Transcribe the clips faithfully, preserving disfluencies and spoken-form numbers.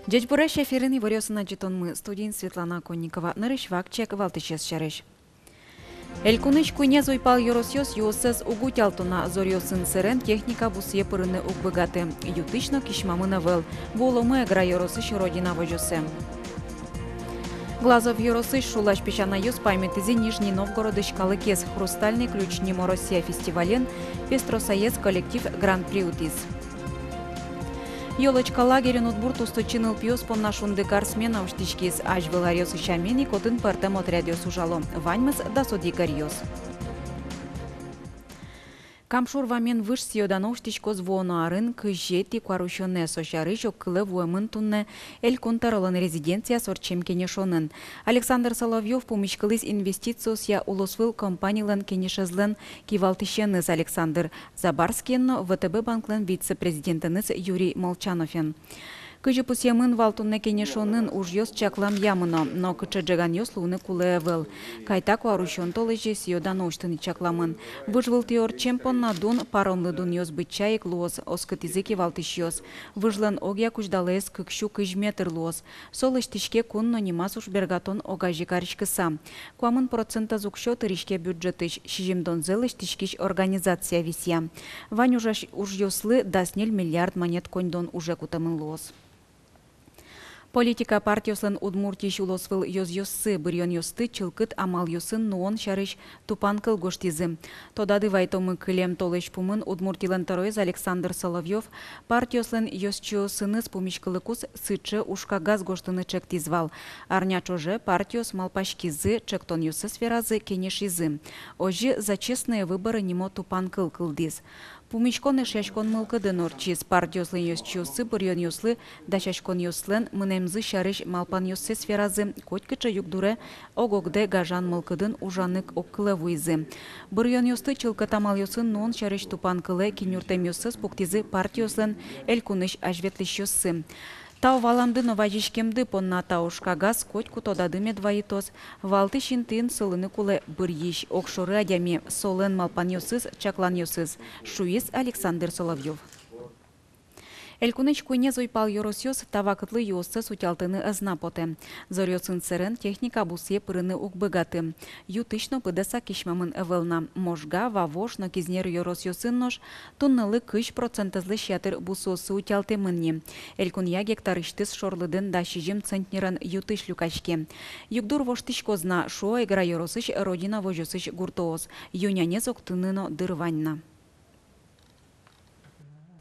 Ӟечбуресь! Эфирын иворъёсын адӟытонмы, студиын Светлана Конникова. Нырысь вакчияк валтӥсез сярысь. Элькунысь куинез уйпал ёросъёс юоссэс уг утялто на. Зоръёсын сэрен техника бусые пырыны уг быгаты. Ю-тысь но кисьмамын ӧвӧл. Вуыломы Эгра ёросысь «Родина» возёсэ. Глазов ёросысь шулась песянайёс паймытӥзы Нижний Новгородысь калыкез. «Хрустальный ключ» нимо Россия фестивален пестросаез коллектив гран-при утӥз. «Ёлочка» лагерьын удмурт усточи нылпиос понна «Шундыкар» смена усьтӥськиз. Азьвыл аръёсы сямен ик отын пӧртэм отрядъёс ужало. Ваньмыз дас одӥг аръёс. Кам шур вамен выж сӥё-дано усьтӥськоз вуоно арын кызетӥ куарусёнэ. Со сярысь огкылэ вуэмын туннэ Элькун тӧролэн резиденцияз ортчем кенешонын. Александр Соловьёв пумиськылӥз инвестициосъя улосвыл компанилэн кенешезлэн кивалтӥсеныз Александр Забарскиен но ВТБ банклэн вице-президентэныз Юрий Молчановен. Кызьы пусъемын вал туннэ кенешонын, ужъёс чакламъя мыно, но кыӵе ӝеганъёс луыны кулэ ӧвӧл. Кайта куарусён толэзе сӥё-дано усьтыны чакламын. Выж вылтӥ ортчем понна дун паромлы дунъёс быдӟа ик луоз, оскытӥзы кивалтӥсьёс. Выжлэн огъя кузьдалаез кык сю кызь метр луоз. Со лэсьтӥське кун но нимаз ужбергатон огазе кариськыса. Куамын процентэз уксё тыриське бюджетысь, сизьымдонзэ лэсьтӥськись организация висъя. Вань ужась-, ужъёслы дас ньыль миллиард манет коньдон уже кутэмын луоз. Политика партиослэн Удмуртиысь улосвыл ёзъёссы быръёнъёсты чылкыт амалъёсын нуон сярысь тупан кыл гожтӥзы. Тодады вайытомы, кылем толэзь пумын Удмуртилэн тӧроез Александр Соловьёв партиослэн ёзчиосыныз пумиськылыкуз сыӵе ужкагаз гожтыны чектӥз вал. Арня ӵоже партиос малпаськизы, чектонъёссэс веразы, кенешизы. Озьы «За честные выборы» нимо тупан кыл кылдӥз. Пумиськон эшъяськон мылкыдын ортчиз. Партиослэн ёзчиоссы быръёнъёслы дасяськонъёслэн мынэмзы сярысь малпанъёссэс веразы, котькыӵе югдуре ог-огдэ гажан мылкыдын ужаны огкылэ вуизы. Быръёнъёсты чылкыт амалъёсын нуон сярысь тупан кылэ кинюртэмъёссэс пуктӥзы партиослэн элькунысь азьветлӥсьёссы. Тау валамды но вазиськемды понна та ужкагаз котьку тодады мед вайытоз, валтӥсь интыын сылыны кулэ быръись, огшоры адями, солэн малпанъёсыз, чакланъёсыз, шуиз Александр Соловьёв. Элькунысь куинез уйпал ёросъёс та вакытлы юоссэс утялтыны ӧз на потэ. Зоръёсын сэрен техника бусые пырыны уг быгаты. Ю-тысь но пыдэсак кисьмамын ӧвӧл на. Можга, Вавож но Кизнер ёросъёсын нош туннэлы кызь процентэзлэсь ятыр бусыоссы утялтэмын ни. Элькунъя гектарысьтыз шорлыдын дас сизьым центнерен ю-тысь люкаське. Югдур воштӥськоз на, шуо Эгра ёросысь «Родина» возёсысь гуртоос. Ю-нянез октыны но дыр вань на.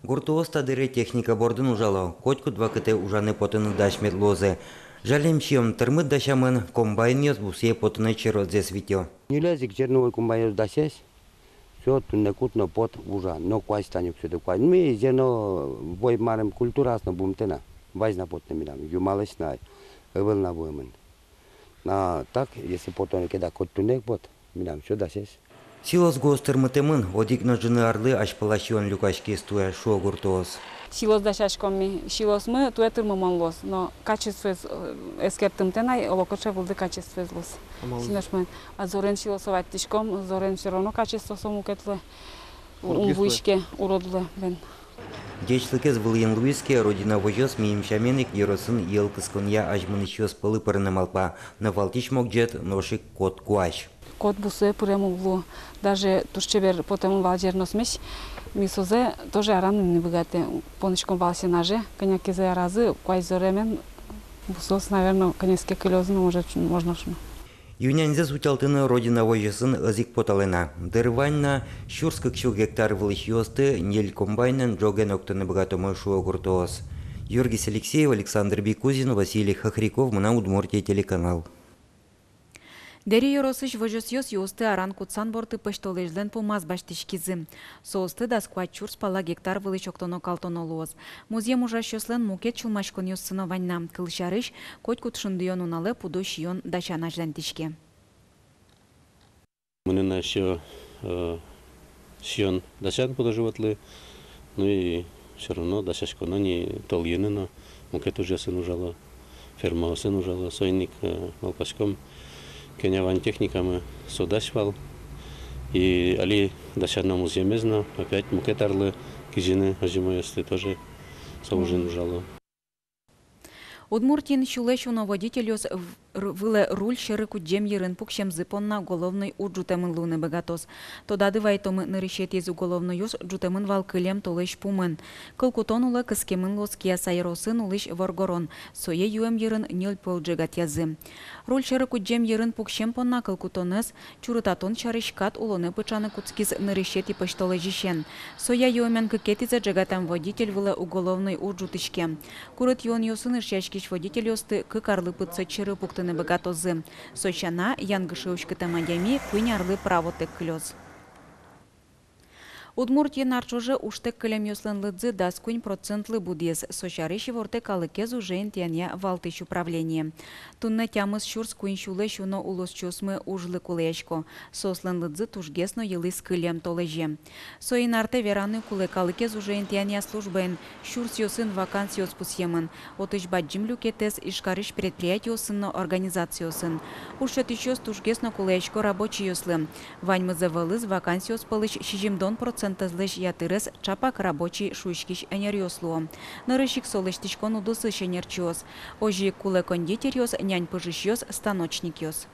Гуртоос та дыре техника бордын ужало, котькуд вакытэ ужаны потыны дась мед луозы. Жалем сиён тырмыт дасямын, комбайнъёс бусые потыны черодзэс витё. Ньылез ик зерновой комбайнъёс дасесь, всё, туннэ кут но пот ужа, но куазь тани ик сётэ, куазь. Ну и зерновой, марым, культураос но вуымтэ на, вазь на потэ милям, юмалэсь на ӧвӧл на вуэмын. А так, если потоно ке, да, коть туннэ ик пот, милям всё дасесь. Силос гуос тырмытэмын, одӥг но ӝыны арлы азьпала сиён люкаськиз туэ, шуо гуртоос. Силос дасяськом ми, силосмы туэ тырмымон луоз, но качествоез, э, эскерттымтэ на, олокыӵе вылды качествоез луоз. Амал. Синошмы, а зорен силосо ваттӥськом, зорен всё равно качество со мукет луэ. Урод ум весь луэ. Вуиське, урод луэ, бен. Ӟечлыкез вылӥын луиз ке, «Родина» возёс миым сямен ик ёросын йӧл кысконъя азьмынӥсьёс пӧлы пырыны малпа, но валтӥсь могӟет нош ик кот куазь. Кот бусые пырем уг лу. Даже туж чебер потэмын вал зерносмесь, ми созэ тоже араны ӧй быгаты. Понӥськом вал сенаже, кӧня ке зэ аразы, куазь зоремен, бусыос, наверно, кӧня ке кылёзы но, может, можно шуыны. Ю-няньзэс утялтыны «Родина» возёсын ӧз ик поталэ на. Дыр вань на, сюрс кык сю гектар вылысьёсты ньыль комбайнэн ӝоген октыны быгатомы, шуо гуртоос. Юргис Алексеев, Александр Бекузин, Василий Хохряков, «Мынам Удмуртие» телеканал. Дэри ёросысь возёсъёс юосты аран-кутсан борды пӧсьтолэзьлэн пумаз басьтӥськизы. Соосты дас куать сюрс пала гектар вылысь октоно-калтоно луоз. Музъем ужасьёслэн мукет сюлмаськонъёссы но вань на. Кылсярысь, котькуд шундыё нуналэ пудо сиён дасян азьланьтӥське. Мыным на ещё, э, сиён дасян пудо животлы, ну и всё равно дасяськоно ни толъёны но, мукет ужъёсын ужало, фермаосын ужало, соин ик, э, малпаськом, кӧня вань техникамы, со дась вал, и али дасяно музъемез но, опять мукет арлы кизьыны озимойёсты тоже со ужын ужало. Удмуртиын сюлэсь уно водительёс в-, р-, вылэ руль сьӧры кудӟем йырын пуксемзы понна уголовной уж ӝутэмын луыны быгатоз. Тодады вайытомы, нырысетӥез уголовной уж ӝутэмын вал кылем толэзь пумын. Кыл кутон улэ кыскемын луоз Кияса ёросын улӥсь воргорон. Сое юэм йырын ньыль пол ӝегатъязы. Руль сьӧры кудӟем йырын пуксем понна кыл кутонэз чурытатон сярысь кат улонэ пыӵаны кутскиз нырысетӥ пӧсьтолэзьысен. Соя юэмен кыкетӥзэ ӝегатэм водитель вылэ уголовной уж ӝутӥське. Курыт юонъёсын ышъяськись водительёсты кык арлы пытсэт сьӧры пуктыны быгатозы. Со сяна, янгыше уськытэм адями куинь арлы правотэк кылёз. Удмуртиын ар ӵоже ужтэк кылемъёслэн лыдзы дас куинь процентлы будӥз. Со сярысь ивортэ калыкез уже интыянъя валтӥсь управление. Туннэ тямыс сюрс куинь сюлэсь уно улосчиосмы ужлы кулэясько. Соослэн лыдзы тужгес но йылӥз кылем толэзе. Соин артэ вераны кулэ, калыкез уже интыянъя службаын сюрсъёсын вакансиос пусъемын. Отысь бадӟым люкетэз Ижкарысь предприятиосын но организациосын. Уж сётӥсьёс тужгес но кулэясько рабочийёслы. Ваньмыз ӧвӧлыз вакансиос пӧлысь сизьымдон процентэзлэсь ятырез ӵапак рабочий шуиськись ӧнеръёс луо. Нырысь ик со лэсьтӥськон удысысь ӧнерчиос. Озьы ик кулэ кондитеръёс, нянь пыжисьёс, станочникъёс.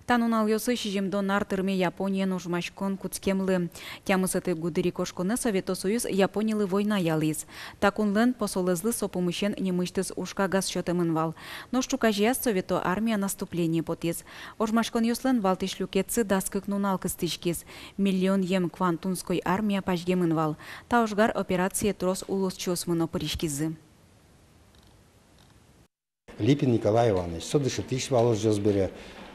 Та нуналъёсы сизьымдон ар тырме Япониен ожмаськон кутскемлы. Тямысэтӥ гудырикошконэ Совето Союз Японилы война ялӥз. Та кунлэн посолэзлы со пумысен нимысьтыз ужкагаз сётэмын вал. Нош ӵуказеяз Совето армия наступление потӥз. Ожмаськонъёслэн валтӥсь люкетсы дас кык нунал кыстӥськиз. Миллионъем Квантунской армия пазьгемын вал. Та ожгар операцие трос улосчиосмы но пыриськизы. Липин Николай Иванович, со дышетӥсь вал ожъёс бере,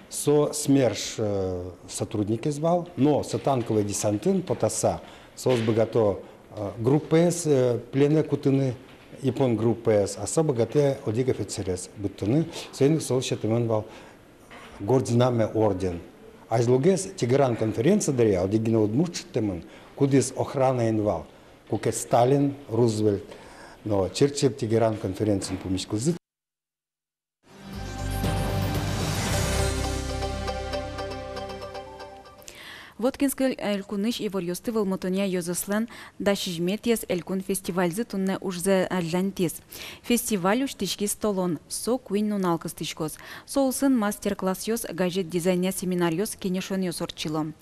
со СМЕРШ, э, сотрудникез вал, но со танковой десантын потаса, соос быгато, э, группаез, э, пленэ кутыны, япон группаез, а со быгатэ одӥг офицерез быдтыны, соин ик солы сётэмын вал Горд Знамя орден. Азьлогес Тегеран конференция дыръя одӥг гинэ удмурт шедьтэмын, кудӥз охранаын вал, куке Сталин, Рузвельт но Черчилль Тегеран конференциын пумиськылӥзы. Воткинск элькунысь иворъёсты вӧлмытонъя ёзэслэн дас сизьыметӥез элькун фестивальзы туннэ ужзэ азьланьтӥз. Фестиваль усьтӥськиз толон, со куинь нунал кыстӥськоз. Со улсын мастер-классъёс, газет дизайнъя семинаръёс, кенешонъёс ортчыло.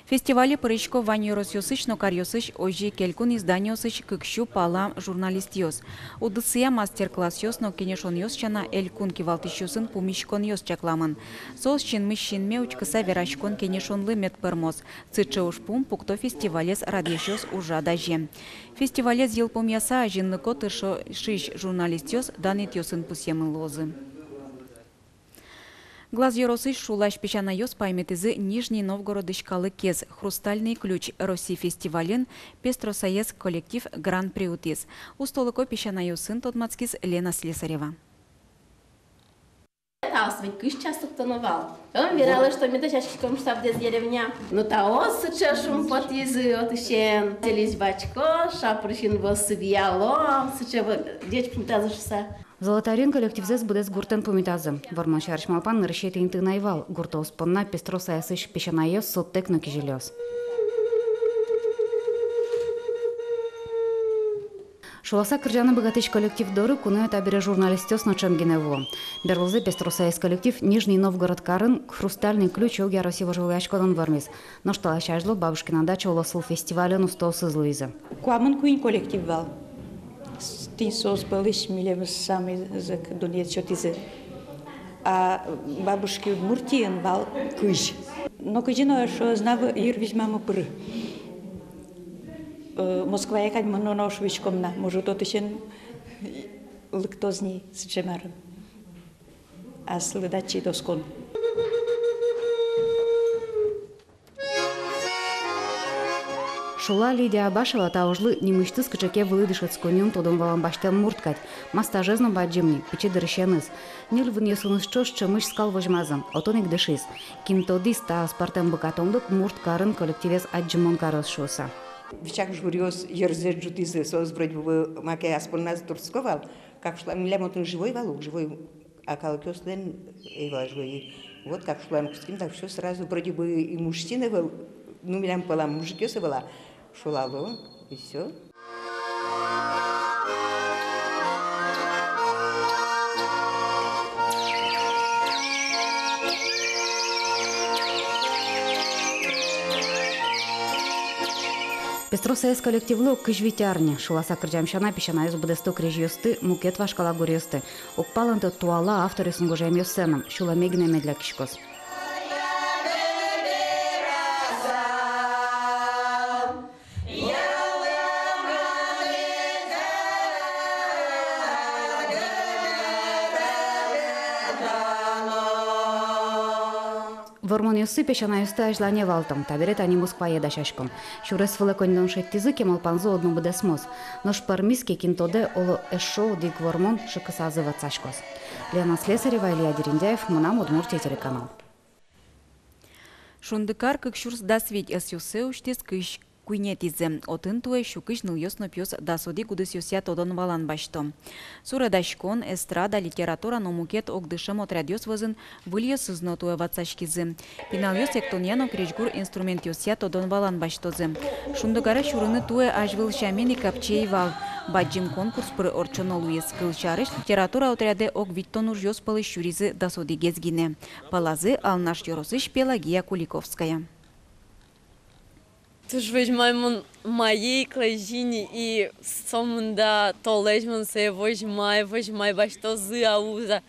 Фестивале пырисько вань ёросъёсысь но каръёсысь, озьы ик элькун изданиосысь кык сю пала журналистъёс. Удысъя мастер-классъёс но кенешонъёс сяна элькун кивалтӥсьёсын пумиськонъёс чакламын. Соос синмысь синме учкыса вераськон-кенешонлы мед пӧрмоз. Сыӵе ужпум пукто фестивалез радъясьёс ужрад азе. Фестивалез йылпумъяса азинлыко тыршо-, тыршись журналистъёс данъетъёсын пусъемын луозы. Глаз ёросысь Шулась песянайёс паймытӥзы Нижний Новгородысь калыкез. «Хрустальный ключ» Россий фестивалын «Пестросаез» коллектив гран-при утӥз. Устолыко песянайёсын тодматскиз Лена Слесарева. Таос ведь кызь час лыктоно вал. Ӧм вералэ, что ми дасяськиськом шуса быдэс деревня. Но таос сыӵе шумпотӥзы отысен. Сылӥсь бачко, шапырысен вӧсы вияло, сыӵе вот ӟеч пумитазы шуса. «Золотарин» коллективзэс быдэс гуртэн пумитазы. Вормон сярысь малпан нырысетӥ интыын ӧй вал. Гуртоос понна «Пестросаезысь» песянайёс суттэк но кизилиос. Шуласа кырӟаны быгатӥсь коллектив доры куное табере журналистъёс но ӵем гинэ вуо. Берлозэ «Пестросаез» коллектив Нижний Новгород карын «Хрустальный ключ» огъя Россий вожвылъяськонын вормиз. Нош талэсь азьло «Бабушкина дача» улосвыл фестивальын устоосыз луизы. Куамын куинь коллектив вал. С-, тӥни соос пӧлысь милемыз самой зӧк дунъет сётӥзы. А «Бабушки Удмуртиын» вал кызь. Но кызьы но, шуо, ӧз на йырвизьмамы пыры. Э, Москвае кадь мыноно шуиськом на, может, отысен лыктоз ни сыӵе марын. Аслыд ачид оскон. Шула Лидия Абашева та ужлы нимысьтыз кыӵе ке вылӥ дышетсконъёсын тодон-валан басьтэм мурт кадь. Мастажез но бадӟым ни, пичи дырысеныз. Ньыль вынъёсыныз ӵош ӵемысь скал возьмазы, отын ик дышиз. Кин тодӥз, та аспӧртэм быгатонлык мурт карын коллективез адӟымон кароз шуыса. Вичак жюриос йырзэ ӝутӥзы, соос вроде бы маке ас понназы туртско вал, как шула, милям отын живой вал ук, живой, а калыкъёслэн ӧй вал живой. Вот как шула, кутским, так всё сразу, вроде бы и мужчин ӧвӧл, ну, милям пӧлам мужикъёс ӧвӧл, а шулало, и всё. Пестросаез коллективлы ог кызь вить ар ни. Шуласа кырӟам сяна, песянайёс быдэсто крезьёсты, мукет вашкала гуръёсты. Уг палэнто туала авторъёсын гожъямъёссэ но, сюлэме гинэ мед лякиськоз. Вормонъёссы песянайёсты азьлане валто. Табере тани Москвае дасяськом. Сюрес вылэ коньдон шедьтӥзы ке, малпанзы одно быдэсмоз. Нош пӧрмиз ке, кин тодэ, оло, эшшо одӥг вормон шыкысазы ватсаськоз. Лена Слесарева, Илья Дерендяев, «Мынам Удмуртие» телеканал. Шундыкар кык сюрс дас вить ӧсъёссэ усьтӥз кызь куинетӥзэ. Отын туэ сю кызь нылъёс но пиос дас одӥг удысъёсъя тодон-валан басьто. Суредаськон, эстрада, литература но мукет огдышем отрядъёс вӧзын выльёсыз но туэ ватсаськизы. Пиналъёс эктонъя но крезьгур инструментъёсъя тодон-валан басьтозы. Шундыкаре сюрыны туэ азьвыл сямен ик капчи ӧй вал. Бадӟым конкурс пыр ортчоно луиз. Кылсярысь, литература отрядэ ог витьтон ужъёс пӧлысь сюризы дас одӥгез гинэ. Пӧлазы Алнаш ёросысь Пелагея Куликовская. Туж возьмай мон мае ик лэзьи ни, и сомында толэзь мон сое возьмай, возьмай, басьтозы-а, уз-а.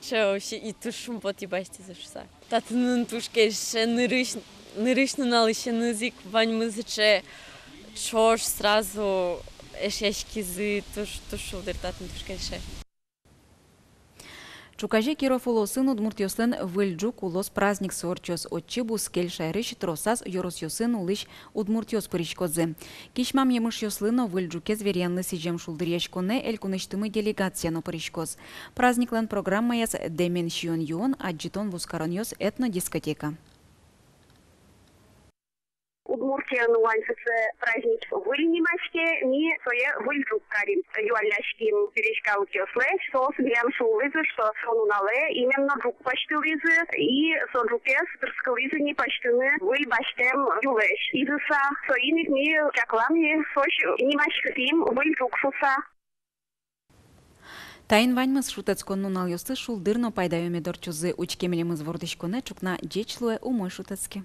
Сыӵе вообще, и туж шумпотӥ, басьтӥзы шуса. Татын но туж кельше, нырысь, нырысь нуналысеныз ик ваньмыз сыӵе ӵош сразу эшъяськизы, туж, туж шулдыр татын, туж кельше. Ӵуказе Киров улосын удмуртъёслэн Выль ӝук улос праздниксы ортчоз. Отчы бускель шаерысь тросаз ёросъёсын улӥсь удмуртъёс пыриськозы. Кисьмам емышъёслы но Выль ӝукез веръянлы сӥзем шулдыръяськонэ элькунысьтымы делегация но пыриськоз. Праздниклэн программаяз дэмен сиён-юон, адӟытон-вузкаронъёс, этнодискотека. Удмуртиын вань сыӵе праздник, Выль нимаське, ми сое Выль ӝук карим. Юалляським пересь калыкъёслэсь, соос милям шуылӥзы, что со нуналэ именно ӝук пӧзьтылӥзы, и со ӝукез тырыскылӥзы ни пӧзьтыны выль басьтэм юлэсь изыса. Соин ик ми чаклам ни, созь нимаськытӥм Выль ӝук шуса. Таин ваньмыз. Шутэтскон нуналъёсты шулдыр но пайдаё мед ортчозы. Учке милемыз вордӥськонэ, ӵукна ӟеч луэ, умой шутэтске.